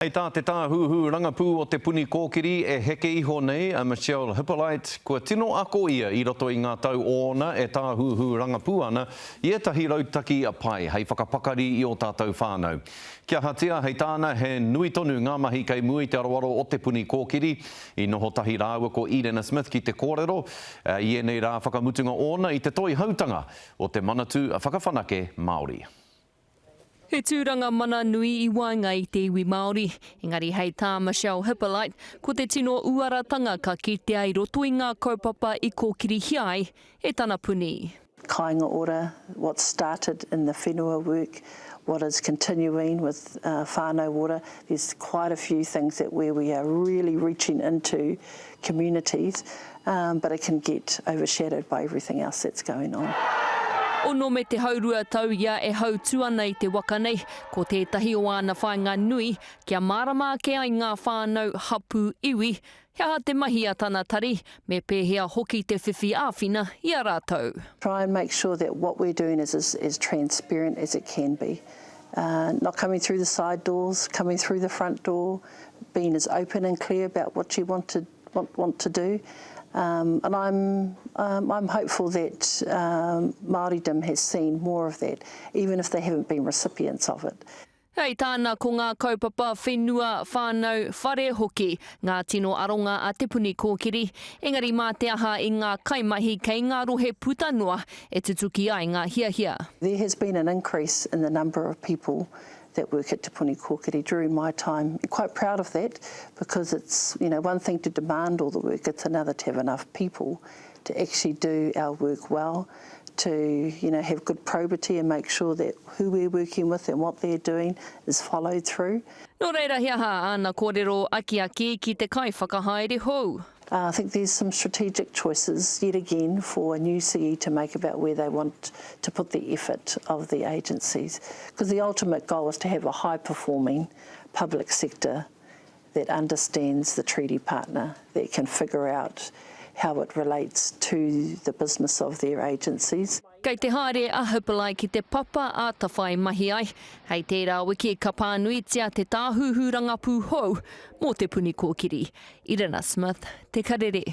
Hei tā te Tāhuhu Rangapū o Te Puni Kōkiri e heke iho nei a Michelle Hippolyte, kua tino ako ia i roto i ngā tau ōna e tāhuhu rangapū ana i ētahi rautaki pai hei whakapakari i ō tātou whānau. Kia ahatia, hei tāna, he nui tonu ngā mahi kei mua i te aroaro o Te Puni Kōkiri. I noho tahi rāua ko Edena Smith ki te kōrero i ēnei rā whakamutunga ōna i te toihautanga o te Manatū Whakawhanake Māori. He tūranga mana nui i waenga i te iwi Māori, engari hei tā Michelle Hippolyte, ko te tino uaratanga ka kitea i roto i ngā kaupapa i kōkirihia ai e tana puni. Kāinga Ora, what started in the whenua work, what is continuing with whānau ora, there's quite a few things that where we are really reaching into communities but it can get overshadowed by everything else that's going on. Ono me te haurua tau ia e hautū ana i te waka nei, ko tētahi o āna whāinga nui, kia mārama ake ai ngā whānau, hapū, iwi, he aha te mahi a tana tari, me pēhea hoki te whiwhi āwhina i a rātou. Try and make sure that what we're doing is as transparent as it can be. Not coming through the side doors, coming through the front door, being as open and clear about what you want to want, want to do. Um, and I'm, um, I'm hopeful that um, Māoridom has seen more of that, even if they haven't been recipients of it. Hei tāna ko ngā kaupapa whenua, whānau, whare hoki ngā tino aronga a Te Puni Kōkiri, engari mā te aha i ngā kaimahi kei ngā rohe puta noa e tutuki ai ngā hiahia. There has been an increase in the number of people that work at Te Puni Kōkiri during my time. Quite proud of that because it's, you know, one thing to demand all the work, it's another to have enough people to actually do our work well, to, you know, have good probity and make sure that who we're working with and what they're doing is followed through. Nō reira he aha āna kōrero akiaki ki te kaiwhakahaere hou? I think there's some strategic choices yet again for a new CE to make about where they want to put the effort of the agencies because the ultimate goal is to have a high performing public sector that understands the treaty partner, that can figure out how it relates to the business of their agencies. Kei te haere a Hippolyte ki te papa ātawhai mahi ai. Hei tērā wiki ka pānuitia te tāhuhu rangapū hou mō Te Puni Kōkiri. Irina Smith, Te Karere.